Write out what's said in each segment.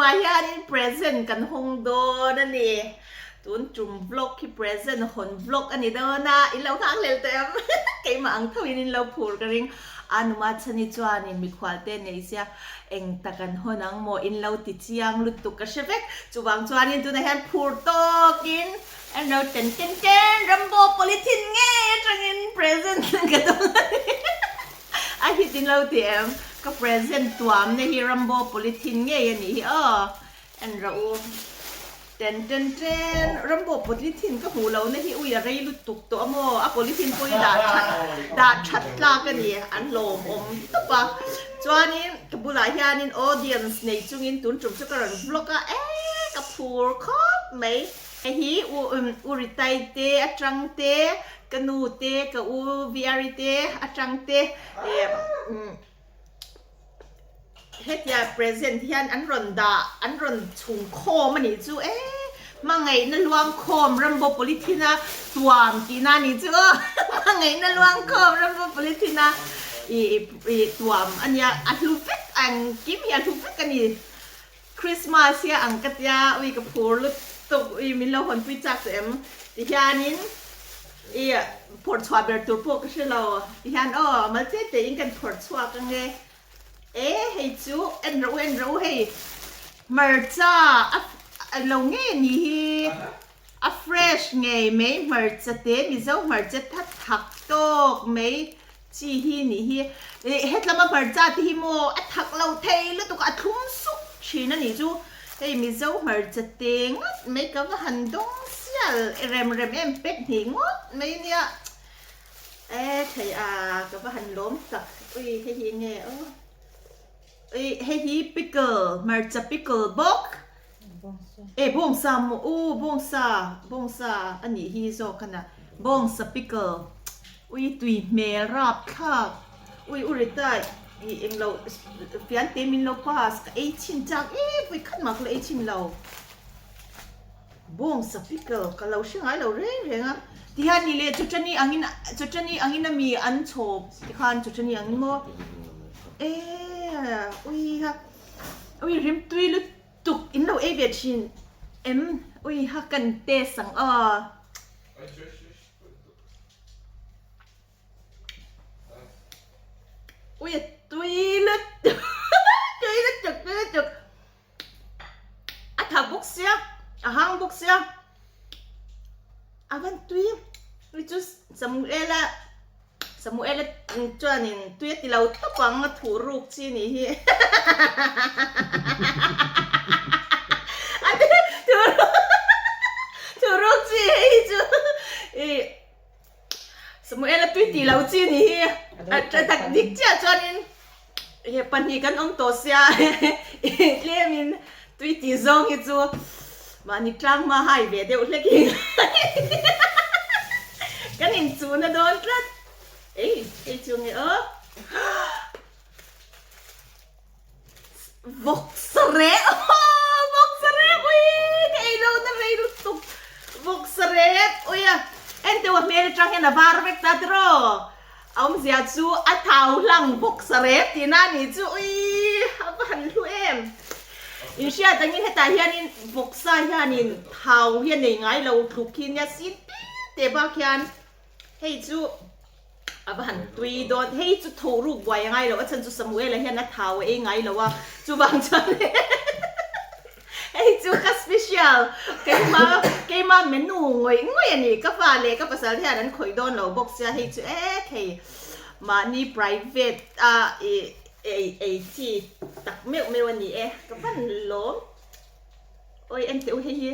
tumah hianin present kan hawng dawn a ni. Tun tum vlog hi present hawn vlog a ni dawn a, in lo nghak hlel tawh em? Keimah ang thoin in lo phur ka ring. A numa chhani chuanin mikhual te nei sia eng tak an hawn ang maw in lo ti chiang lutuk ka hre vek. Chuvang chuanin tunah hian phur tawkin an ro ten ten ten Rambo polythene ngei atangin present ka dawng a ni. A hit in lo ti em? Ka present tuamna hi Rambo polythene ngei a nih hi aw. En rawh u. Ten ten ten Rambo polythene ka hmuh lohna hi ui a rei lutuk tawh a maw? A polythene pawh hi dah that dah that tlak a ni. An lawmawm tawp a. Chuanin ka bulah hianin audience nei chungin tun tum chu ka rawn vlog a, ee ka phur khawp mai. Hei hi u u Ritai te atang te, ka nu te, ka u Viari te atang te eh hetia present hian an rawn dah an rawn chhung khawm a nih chu e hmangaihna luang khawm Rambo polythene a tuam tihna a nih chu aw hmangaihna luang khawm Rambo polythene a ih ih tuam a nia a hlu vek ang kim hi a hlu vek a ni. Christmas hi a ang ka tia ui ka phur lutuk ui min lo hawnpui chak chu em ti hianin i phawrh chhuah ber tur pawh ka hre lo ti hian aw mal te te in kan phawrh chhuak ange e hei chu en rawh u en rawh u hei hmarcha a lo nge ni hi a fresh ngei mai hmarcha te mizo hmarcha tha thak tawk mai Chi hi nih hi. Ih hetlama hmarcha te hi maw a thak lo thei lutuk a, a thlum sup thin a nih chu. Hei Mizo hmarcha te ngawt mai ka va han dawng sial rem rem em pek hnih ngawt mai nia. E thei a ka va han lawm tak. Ui hei hi nge aw. Ui hei hi pickle hmarcha pickle bawk. E bawngsa maw u bawngsa bawngsa a nih hi zawk a na bawngsa pickle ui tui hmel rap thlak ui u Rita i englo fian te min lo pass ka ei chhin chak em ui khat mah ka la ei chhin lo bawngsa pickle ka lo hre ngai lo reng reng a tihian ni leh chawchani angin chawchani angin ami an chhawp tikhan chawchani angin maw e ui ha ui rim tui lut Tuk in lo ei ve thin em? Ui ha kan test ang aw. Ui a tui lutuk tui lutuk tui lutuk a tha bawk sia a hang bawk sia a van tui ui chu Samuela Samuela chuanin tui a ti lo tawp ang a thuh ruk chi nih hi. A thuh ruk chi hei hi chu i Samuela tui ti lo chi nih hi. A tak dik chiah chuanin he pahnih kan awm tawh sia tlemin tui ti zawng hi chu mahni tlang hma hai ve deuh hlek hi kan inchuna dawn tlat ei hei chu nge aw vawk sarep vawk sarep ui ka ei lo na rei lutuk vawk sarep ui a enteuh a hmel atang hian a var vek ta tiraw. A awmzia chu a thau hlang bawk sa rep tihna a nih chu ui a va han hlu em. In hriat angin hetah hianin bawksa hianin thau hi a nei ngai lo tluk hi nia sin te te bak hian hei chu a va han tui dawn hei chu tho ruk buai a ngai lo a chhan chu Samuela hian a thau a ei ngai lo a chuvang chuan Hei chu ka special keima keima menu ngawih ngawih a ni ka fa leh ka pasal hian an khawih dawn lo bawk sia hei chu e thei mahni private a i ei ei chi tak meuh meuh a ni e ka van lawm awi en teh u hei hi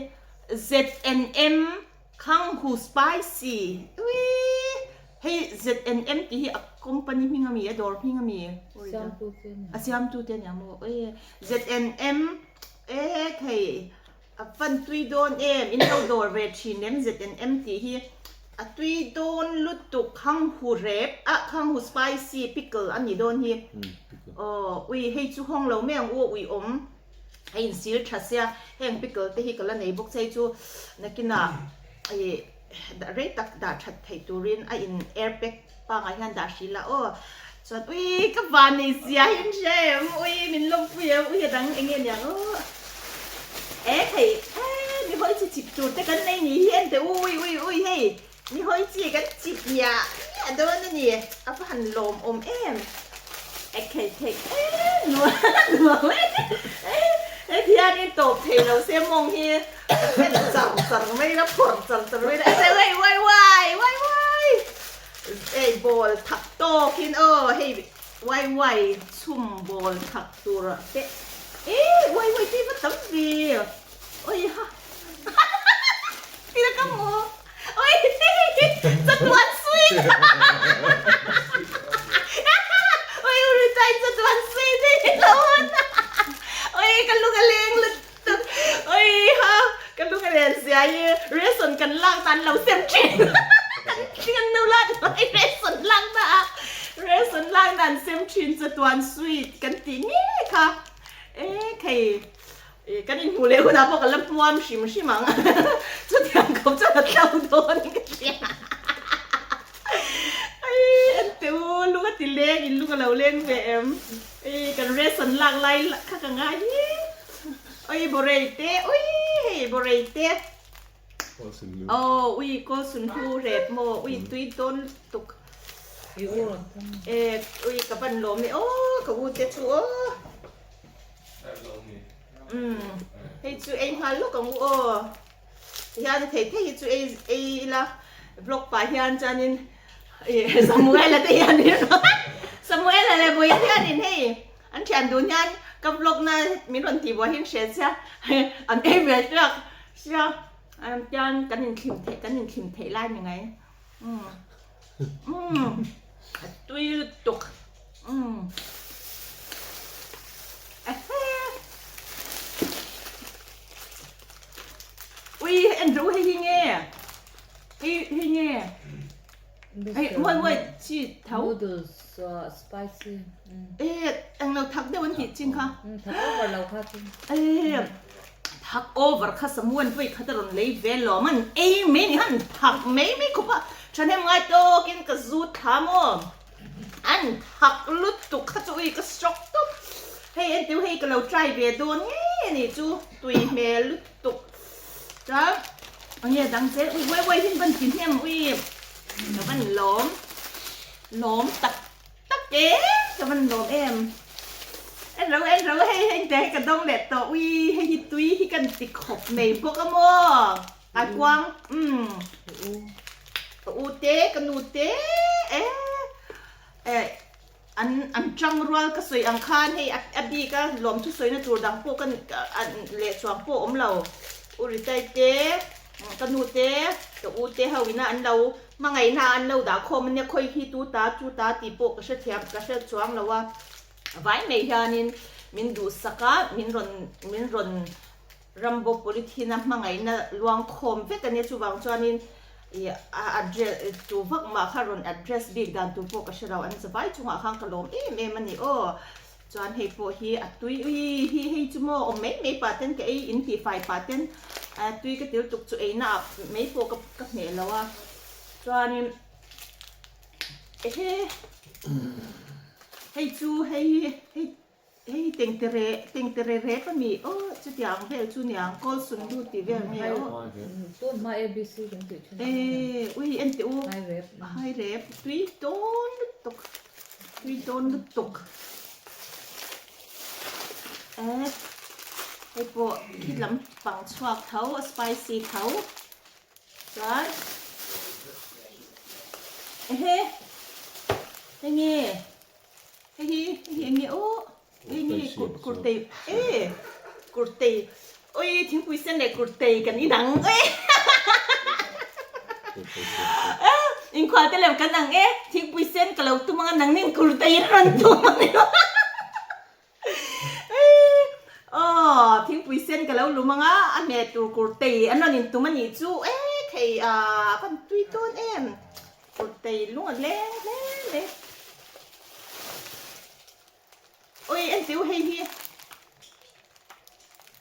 ZNM Khanghu spicy ui hei ZNM tih hi a company hming a mi a dawr hming a mi a siamtu te ania maw ui ZNM e thei a fan tui dawn em in lo dawr ve thin em ZNM tih hi a tui dawn lutuk khanghu rep a khanghu spicy pickle a nih dawn hi aw ui hei chu hawng lo mai ang u a ui awm. A insil tha sia, heng pickle te hi ka la nei bawk chei chu nakinah ih rei tak dah that theih turin a in air pack pangai hian dah hrih la aw. Chuan ui ka van nei zia hi in hria em ui min lawmpui em ui a dang eng nge niang aw. E thei e mi hawi chi chip tur te kan nei ni hi en teh ui ui ui hei mi hawi chi kan chip miah miah dawn a ni a va han lawm awm em e khei thei em nuam nuam e heti hianin tawp thei lo se mawng hi en char char mai la phawrh char char mai la e uai uai uai uai uai ei ball thak tawkin aw hei uai uai chhum ball thak tur te e uai uai te va tam ve oi ha tira ka mu oi chatuan sweet oi uri chai chatuan sweet ei lo oi ka lung a leng lut Oi ha ka lung a len zia i ration kan lak dan lo sem thin kan kan nu lak lai ration lak na a ration lak dan sem thin chatuan sweet kan tih ngei kha e khei kan inhmuh leh hunah pawh kan la hmuam hrim hrim ang chutiang khawp chuan a tlo dawn ka hria ai en teh u lung a ti leng in lung a lo leng ve em. Ii kan ration lak lai kha ka ngai hi oi borei te ui hei borei te oh ui kawl sun hu rep maw ui tui dawn tuk e ui ka van lawm e aw ka u te chu aw um hei chu ei nghal lawk ang u aw Tihian thei thei hi chu ei ei ila vlog pah hian chuanin ih Samuela te hian Samuela leh Buia hianin hei an thian dun hian ka vlog na min rawn tih buai hi an hre sia an ei ve chiak sia tian kan inthlim theih kan inthlim theih lai ni ngai umm umm a tui lutuk umm ehe. Ui en ro hei hi nge hei hei nge hei muai muai chi tho noodles spicy e eng lo thak deuh an tih chin kha thak over lo kha chu e thak over kha samuan pawh kha ta rawn lei ve lo man ei mai ni han thak mai mai khawp a thahnem ngai tawkin ka zu thla maw An thak lutuk kha chu ui ka shock tawp. Hei entiu hei ka lo try ve dawn ngei a nih chu tui hmel lutuk. Chuan enge dang che ui uai uai hin van ti hnem ui ka van lawm lawm tak tak em ka van lawm em. En ro en ro hei hei te ka dawng leh tawh ui hei hi tui hi kan ti khawp mai bawk a maw. Ai kuang umm ka u te ka nu te e eh an an tang rual ka sawi ang khan hei a bik a lawmthu sawina tur dang pawh ka leh chuang pawh awm lo u Ritai te ka nu te ka u te ho ina an lo hmangaihna an lo dah khawm ania khawi hi tu ta chu ta tih pawh ka hrethiam ka hre chuang lo a vai mai hianin min duhsak a min rawn min rawn Rambo polythene a hmangaihna luang khawm vek a nia chuvang chuanin ih a address tu vak mah kha rawn address bik dan tur pawh ka hre lo an zavai chungah khan ka lawm em em a ni aw chuan hei pawh hi a tui ui hi hei chu maw awm mai mai pah ten ka ei in tih fai pah ten a tui ka til tuk chu ei na ah mai pawh ka ka hmeh lo a chuanin ehe hei chu hei hei Hei tengtere tengtere rep a mi aw chutiang vel chu niang kawl sun lu tih vel nge aw. Tun hma ABC kan tih thin. E ui en teh u. Hai rep. Hai rep tui tawn lutuk tui tawn lutuk. E hei pawh khi lam pang chhuak tho a spicy tho chuan ehe hei nge. Hei hi hei hi eng nge aw hei nge kurtei e kurtei oi thingpui sen leh kurtei kan inang e inkhua te lem kan ang e thingpui sen ka lo tum anga nangnin kurtei in rawn tum a ni Aw thingpui sen ka lo lum anga a hmeh tur kurtei an rawn intum a nih chu e thei a van tui dawn em kurtei lung a leng hle mai oi entiu hei hi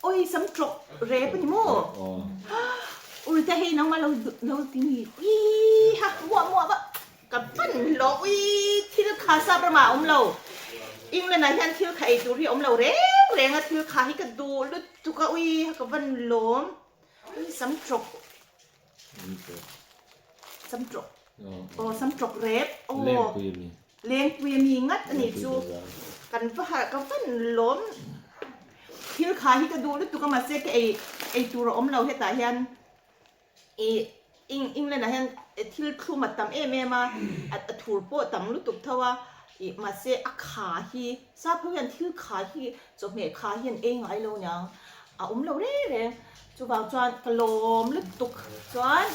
oi sam tawk rep a ni maw ui te hei nangmah lo lo ti ni ui ha muah muah vak. Ka pan lo ui thil kha sap ramah a awm lo. England ah hian thil kha ei tur hi a awm lo reng reng. reng a thil kha hi ka duh lutuk a ui ka van lawm ui sam trawk sam trawk aw sam trawk rep aw lengpui a mi ngat a nih chu kan va harh ka van lawm thil kha hi ka duh lutuk a mahse ka ei ei tur a awm lo hetah hian Ih England ah hian thil thlum a tam em em a, a thur pawh tam lutuk tho a, ih mahse a kha hi sap ho hian thil kha hi chawhmeh kha hi an ei ngai lo niang a awm lo reng reng chuvang chuan ka lawm lutuk chuan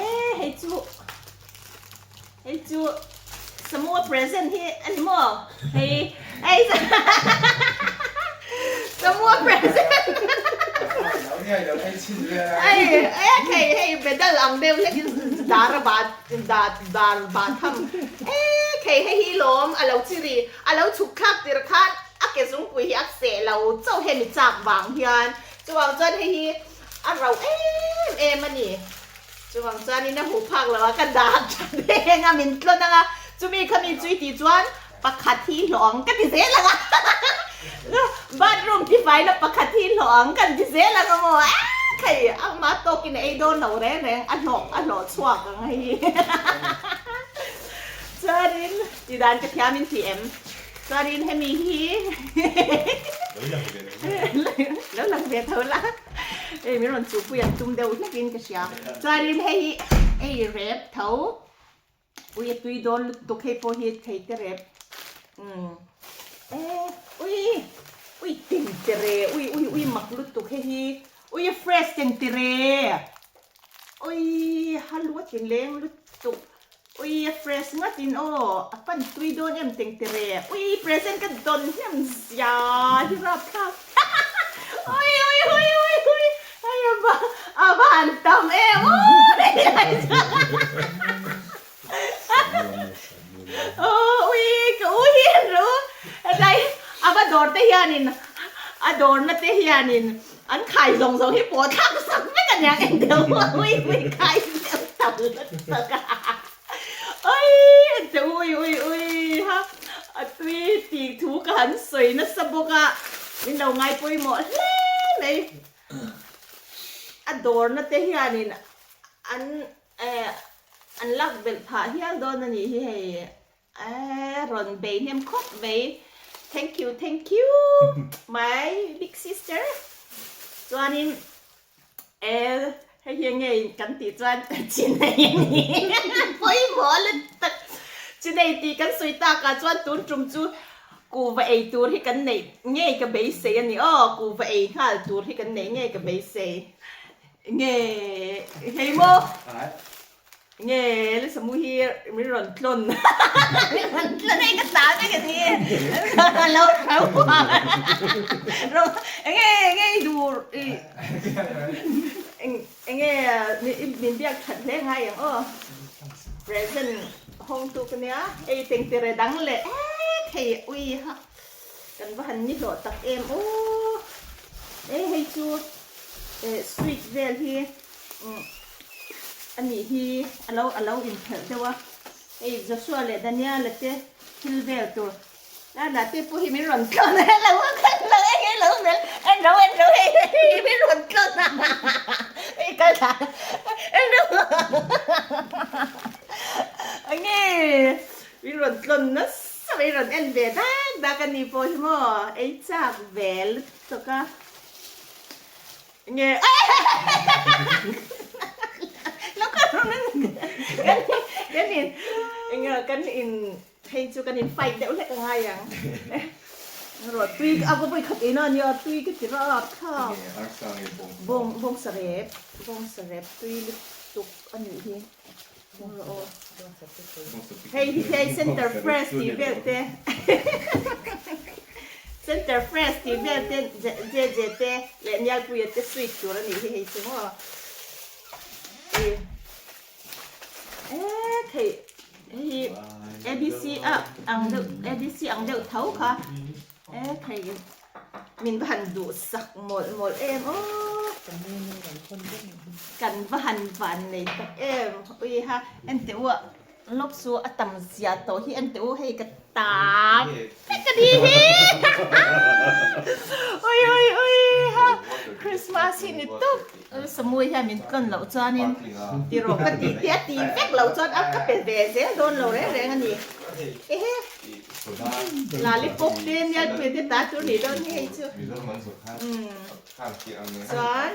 e hei chu hei chu Samoa present hi a ni maw hei hei Samoa present hei hei hei medal ang deuh hlek in dar a bat dar dar bat tham e khei hei hi lawm a lo chiri a lo chhuk thlak tir khan a ke zungpui hi a seh lo chauh hemi chak vang hian chuvang chuan hei hi a rauh em em a ni. Chuvang chuanin a hmuh phak lo a, ka dah tha deng a, min tlawn ang a, chumi kha mi chui tih chuan pakhat hi hlawh ang ka ti zel ang a, bathroom tifaina pakhat hi hlawh ang kan ti zel ang a maw, aaa khei ama tawkin a ei dawn lo reng reng, a hlawh a hlawh chhuak ang hei hi. Chuanin tidan ka thiam in ti em? Chuanin hemi hi lo lang ve tho la. Hei min rawn chuhpui an tum deuh hlek in ka hria. Chuanin hei hi ei rep tho. Ui a tui dawn lutuk hei pawh hi thei te rep. Umm e ui ui teng tere ui ui ui mak lutuk hei hi ui a fresh teng tere ui halu a tling leng lutuk. Ui a fresh ngat in aw a pan tui dawn em teng tere ui present ka dawn hnem zia hi rap thlak ui ui ui ui ui hei a va a va han tam em ui ka u hi an ru helai a va dawr te hianin a dawrna te hianin an khai zawng zawng hi pawh thlak sak vek a nia eng deuh ui ui khai deuh tam lutuk a ui ente ui ui ui ha a tui tih thu ka han sawi nasa bawk a min lo ngai pawimawh hle mai a dawrna te hianin an eh an lak belh phah hial dawn a nih hi hei. Eeh rawn bei hnem khawp mai thank you thank you my big sister chuanin eh hei hi enge kan tih chuan chinei a ni pawimawh lutuk chinei tih kan sawi takah chuan tun tum chu kuhva ei tur hi kan neih ngei ka beisei a ni aw kuhva ei nghal tur hi kan neih ngei ka beisei nge hei maw. Nge le samu hi min rawn tlawn min rawn tlawn hei ka tla vek a ni lo hrau enge enge i dur i enge min biak that hle ngai ang aw present hawng tu ka nia hei tengtere dang leh hei ui ha kan va han ni hlawh tak em aw e hei chu sweet vel hi A nih hi a lo a lo inphelh deuh a, hei Joshua leh Daniela te thil vel tur Lala te pawh hi min rawn tlawn a lo kal lo eng eng lo mel en ro en ro hei hei min rawn tlawn a hei kal thla en ro enge min rawn tlawn nasa mai rawn en ve dak dak a ni pawh hi maw ei chak ve lutuk a. Nge lo ka kan in enge kan in hei chu kan in fight deuh hlek a ngai ang rawh tui a va vawi khat ina ania tui ka ti rap thlak bawng bawng sarep bawng sarep tui lutuk a nih hi rawh aw hei hi hei center fresh tih vel te center fresh tih vel te je je te leh Nialpuia te sweet tur a nih hi hei chu maw e thei hei hi abc a ang deuh abc ang deuh tho kha e thei Min va han duhsak mawlh mawlh em aw. Kan va han van nei tak em. Ui ha en teh uah. Lawk chu a tam zia tawh hi an ti u hei ka ta vek a ni hi ui ui ui ha Christmas hi ni tawp Samui hian min tlawn loh chuanin ti rawh ka tih te a ti vek loh chuan a ka pe ve zel dawn lo reng reng a ni ehe lollipop te nialpui te ta tur nih dawn hi hei chu chuan.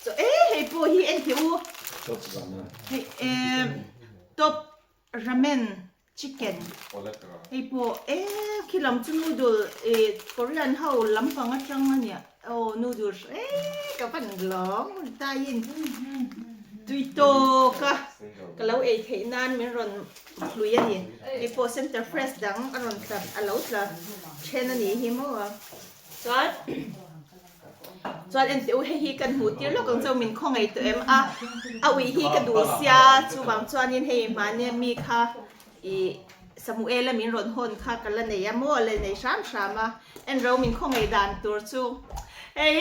Chaw e hei pawh hi en teh u. Top ramen. Hei e top ramen chicken. Hei pawh e khi lam chu noodle e Korean ho lampang atang a nia aw noodle e ka van lawng tain tui tawk a ka lo ei theih nan min rawn hlui a ni. Hei pawh center fresh dang a rawn tla a lo tla then a nih hi maw chuan. Chuan enteh u hei hi kan hmuh tir lawk ang cheu min khawngaih tawh em a a ui hi ka duh sia chuvang chuanin hei mahni mi kha ih Samuela min rawn hawn kha ka la nei a maw la nei hram hram a en ro min khawngaih dan tur chu hei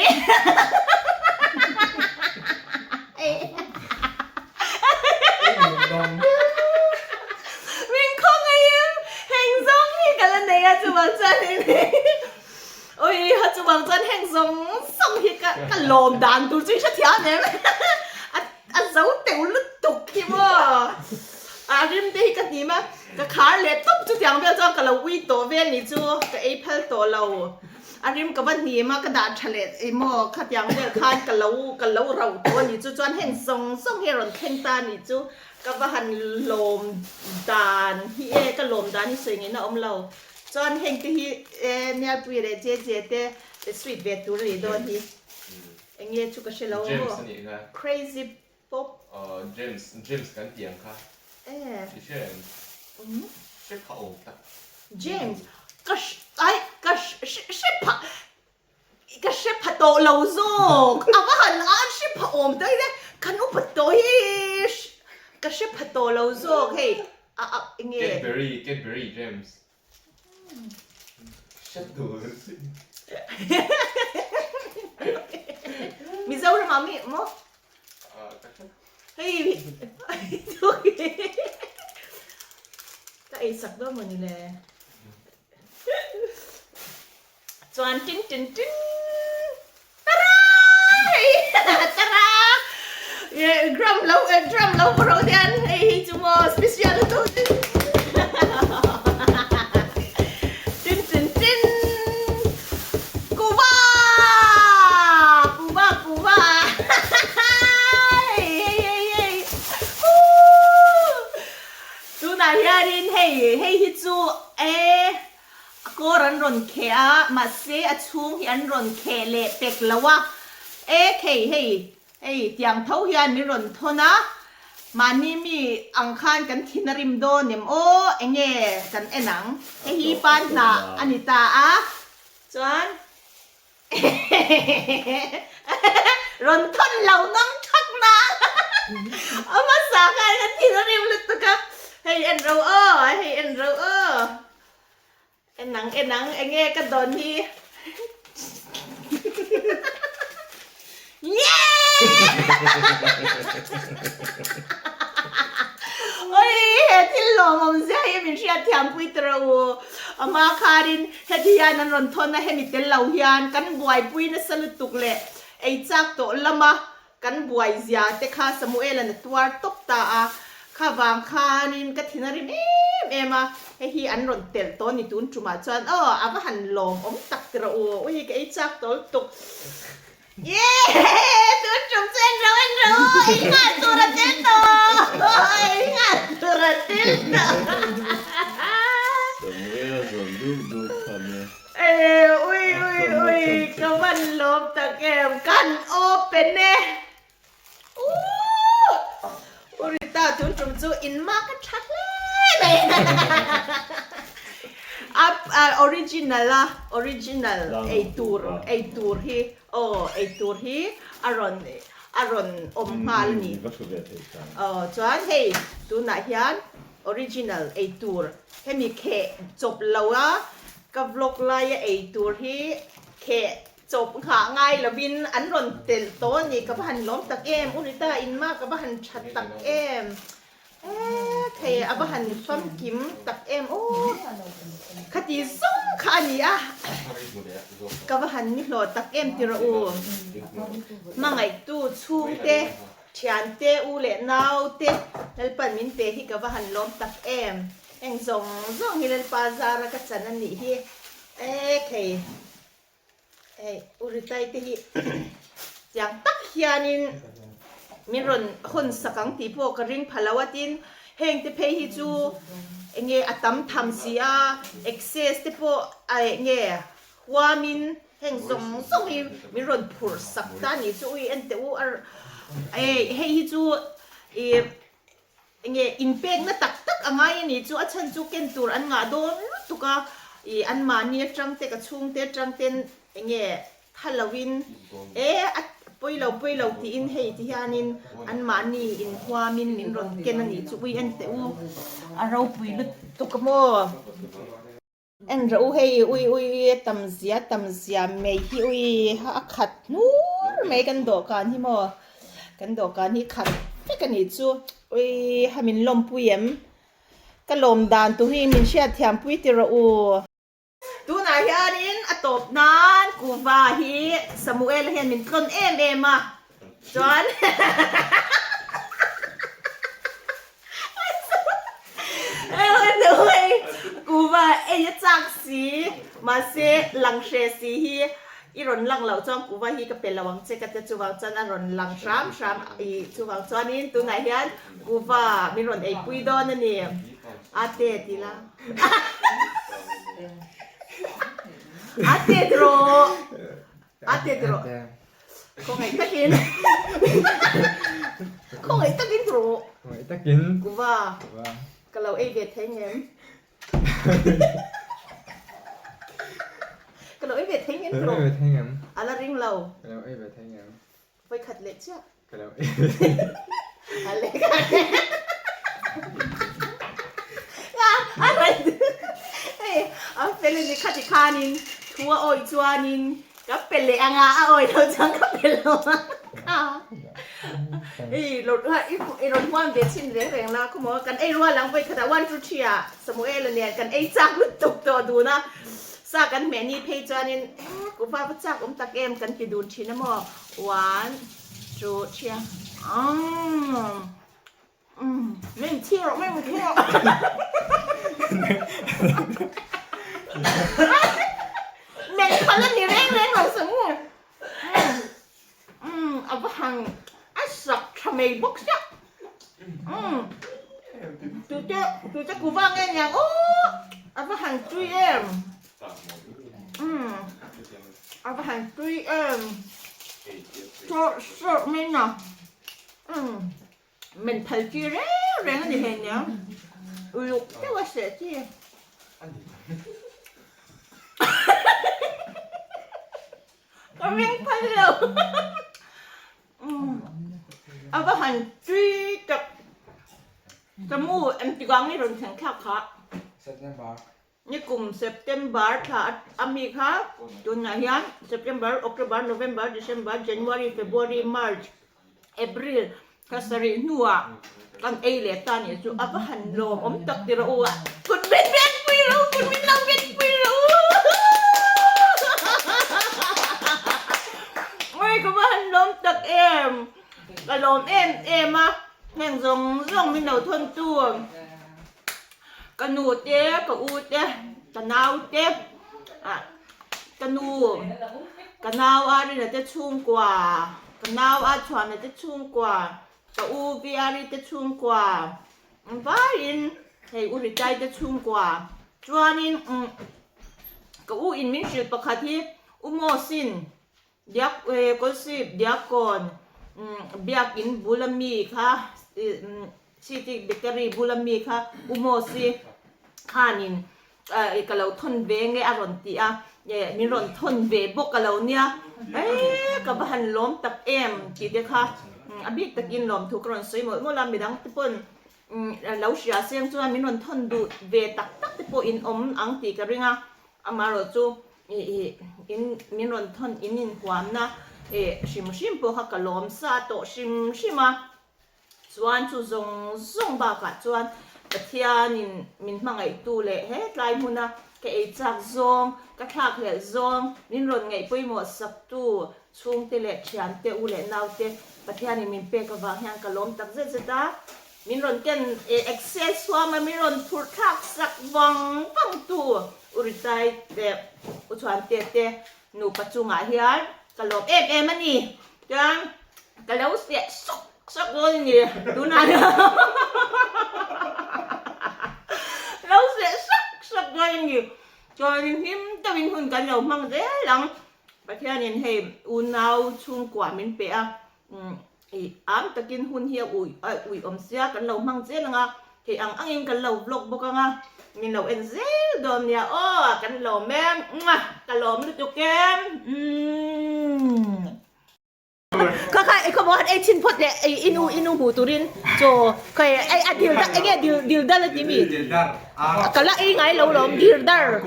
min khawngaih em heng zawng hi ka la nei a chuvang chuanin Oi ha chuvang chuan heng zawng zawng hi ka ka lawm dan tur chu i hrethiam em a a zo teuh lutuk hi maw a rim te hi ka hnim a ka khar leh tawp chutiang vel chuan ka lo ui tawh vel ni chu ka ei phal tawh lo a rim ka va hnim a ka dah tha leh emaw khatiang vel khan ka lo ka lo rauh tawh a ni chu chuan heng zawng zawng hi a rawn thleng ta a ni chu ka va han lawm dan hi e ka lawm dan hi sawi ngei na awm lo. Chuan heng te hi e Nialpui leh Jeje te sweet ve tur a nih dawn hi. Eng nge chu ka hre lo James a nih kha. Crazy pop. Aw James James kan tih ang kha. E. I hre em? Um. Hre pha awm tak. James ka ai ka hre pha ka hre pha tawh lo zawk a va han a hre pha awm daih le kan upa tawh hi ka hre pha tawh lo zawk hei a a eng nge Cadbury Cadbury James hre tur Mizoram ah mi maw hei ka ei sak dawn mawni le. Chuan tin tin tin tara hei tara drum lo drum lo pawh ro hian hei hi chu maw special lutuk tin tin tin kuva kuva kuva hei hei hei hei tunah hianin hei hei hi chu e A kawr an rawn kheh a, mahse a chhung hi an rawn kheh leh pek lo a, e khei hei hei tiang tho hian min rawn thawn a, mahni mi ang khan kan thin a rim dawn em aw enge kan en ang, hei hi pan hnah a ni ta a, chuan Rawn thawn lo ngam thak na a hmasa khan ka thin a rim lutuk a hei en ro aw hei en ro aw en ang en ang enge ka dawn hi Oi he thil lawmawm zia hi min hriat thiam pui ta ro u a hma khanin Heti hian an rawn thawn a, hemi tel lo hian kan buaipui nasa lutuk leh ei chak tawh lama kan buai zia te kha Samuel-a'n a tuar tawp ta a, kha vang khanin ka thin a rim em em a, hei hi an rawn telh tawh a ni tun tumah chuan aw a va han lawmawm tak ti rawh u, ui ka ei chak tawh lutuk. Yee! Tun tum chu en ro en ro ei nghal tur a tel tawh ei nghal tur a tel tawh. Samuel a zawn duh duh kha nia. Ee ui ui ui ka van lawm tak em kan open e Ooh U Rita tun tum chu in mak a tha hle mai a original a original ei tur ei tur hi aw ei tur hi a rawn a rawn awm nghal a ni aw chuan hei tunah hian original ei tur hemi kheh chawp lo a ka vlog laia ei tur hi kheh. Chawp nghah ngai lovin an rawn telh tawh a ni. Ka va han lawm tak em? U Rita in ma ka va han tha tak em? Eee thei a va han famkim tak em aw. Khati zawng kha a ni a. Ka va han ni hlawh tak em ti rawh u. Hmangaihtu chhungte, thiante, u leh naute Lalpan min pe hi ka va han lawm tak em. Heng zawng zawng hi Lalpa zara ka chan a nih hi. Eee thei. Hei u Ritai te hi tiang tak hianin min rawn hawn sak ang tih pawh ka ring pha lo a tin heng te phei hi chu enge a tam tham si a excess te pawh a enge huamin heng zawng zawng hi min rawn phurh sak ta a nih chu ui en teh u a hei hi chu ih Enge inpekna tak tak a ngai a nih chu a chhan chu ken tur an ngah dawn lutuk a, ih anmahni atang te ka chhungte atang ten enge tha loin e a pawi lo pawi lo tiin hei ti hianin anmahni inhuamin min rawn ken a nih chu ui en teh u a ropui lutuk a maw. En rawh u hei ui ui ui a tam zia tam zia mai hi ui ha a khat hnur mai kan dawhkan hi maw kan dawhkan hi khat vek a nih chu ui ha min lawmpui em ka lawm dan tur hi min hriatthiam pui ti rawh u. Tunah hianin a tawp nan kuhva hi Samuel hian min tlawn em em a chuan Kuhva ei a chak si, mahse lang hre si hi i rawn lang loh chuan kuhva hi ka pe lo ang che ka tia chuvang chuan a rawn lang hram hram i chuvang chuanin tunah hian kuhva min rawn eipui dawn a ni. Ate ti la. Ate rawh. Ate rawh. Khawngaih takin Khawngaih takin rawh. Khawngaih takin. Kuva. Kuva. Ka lo ei ve thei ngem. Ka lo ei ve thei ngem rawh. Ka lo ei ve thei ngem. A la ring lo. Ka lo ei ve thei ngem. Vawi khat leh chiah. Ka lo ei ve thei ngem. A leh khat. A rawn hei a fel a ni khati khanin thu a awih chuanin Ka pe leh anga a awi lo chuan ka pe lo ang kha. I i rawn huam ve chhin reng reng la khaw maw kan ei rual ang vawi khatah one two three ah Samuel a nen kan ei chak lutuk tawh dun a sa kan hmeh ni phei chuanin eh kuhva va chak awm tak em kan ti dun thin a maw one two three a umm umm min thi rawh min thi rawh. Men phal a ni reng reng lo Samu. Umm a va han a sak tha mai bawk sia. Umm tute tute kuva nge niang aw a va han tui em. Umm a va han tui em. Sawrh sawrh mai na. Umm. Men phal chi reng reng a ni hle nia. Uluk deuh a seh chi. Ka ring phal lo. A va han tui tak. Samu engtikah nge rawn thleng thlak kha? September. Nikum September thla a mi kha tunah hian September, October, November, December, January, February, March, April thla sarih hnuah kan ei leh ta nih chu a va han lawm awm tak ti rawh u a kut min ven pui rawh u kut min lo ven pui rawh u Oi ka va han lawm tak em ka lawm em em a heng zawng zawng min lo thawn tu. Ka nu te, ka u te, ka nau te, ah ka nu, ka nau a Rina te chhungkua, ka nau a Chhuana te chhungkua, ka u Viari te chhungkua, vaiin hei u Ritai te chhungkua chuanin umm ka u in min hrilh pakhat hi u Mawsin Diak Kawlsip Diakkawn Biakin bula mi kha City Bakery bula mi kha U Mawsi khanin ka lo thawn ve nge a rawn ti a, min rawn thawn ve bawk a lo nia, eee ka va han lawm tak em tih te kha a bik takin lawmthu ka rawn sawi mawlh mawlh a, midang te pawn lo hria seng chuan min rawn thawn duh ve tak tak te pawh in awm ang tih ka ring a, amaherawhchu. I in min rawn thawn in inhuamna hrim hrim pawh kha ka lawm sa tawh hrim hrim a, chuan chu zawng zawng bakah chuan Pathianin min hmangaihtu leh he tlai hmuna ka ei chak zawng, ka thlak hlelh zawng, min rawn ngaih pawimawh saktu chhungte leh thiante u leh naute Pathianin min pek avang hian ka lawm tak zet zet a. Min rawn ken excess huama min rawn phurh thlak sak vang vang tu U Ritai leh U Chhuante te nupa chungah hian ka lawm em em a ni. Chuan ka lo seh sawk sawk dawn a ni tunah hian lo seh sawk sawk dawn a ni. Chuanin hlim deuhin hun kan lo hmang zel ang. Pathianin hei unau chhungkua min pe a. I am takin hun hi a ui a ui awm sia kan lo hmang zel anga thei ang angin kan lo vlog bawk anga min lo en zel dawn nia aw kan lawm em muah ka lawm lutuk em umm. Kha kha i khawmaw han ei chhin phawt leh i i nu i nu hmuh turin chaw kha ei a dil dak enge dil dil dal a ti mi Ka la ei ngai lo lawm dir dar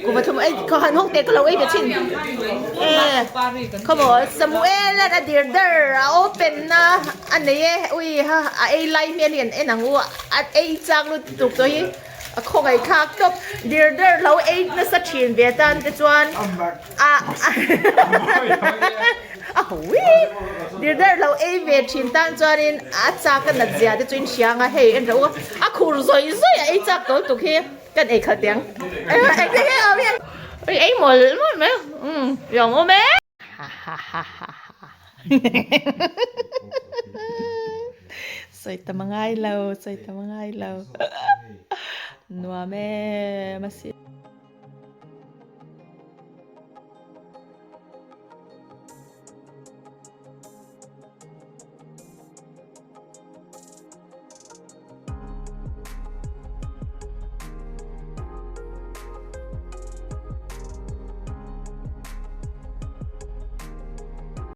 kuva thum ei ka han hawk teh ka lo ei ve thin e khawmaw Samuel a dir dar a open na a nei e ui ha a ei lai hmel hi an en ang u a ei chak lutuk tawh hi a khawngaih thlak tawp dir dar lo ei nasa thin ve tan te chuan a A ho i! Dirder lo ei ve thin tan chuanin a chak a nat zia te chu in hria anga hei en rawh u a khur zawih zawih a ei chak tawh lutuk hi kan ei khalh teh ang engtin nge awm hian ui ei mawlh mawlh mai umm lawm awm e. Sawi tam a ngai lo sawi tam a ngai lo nuam em asin.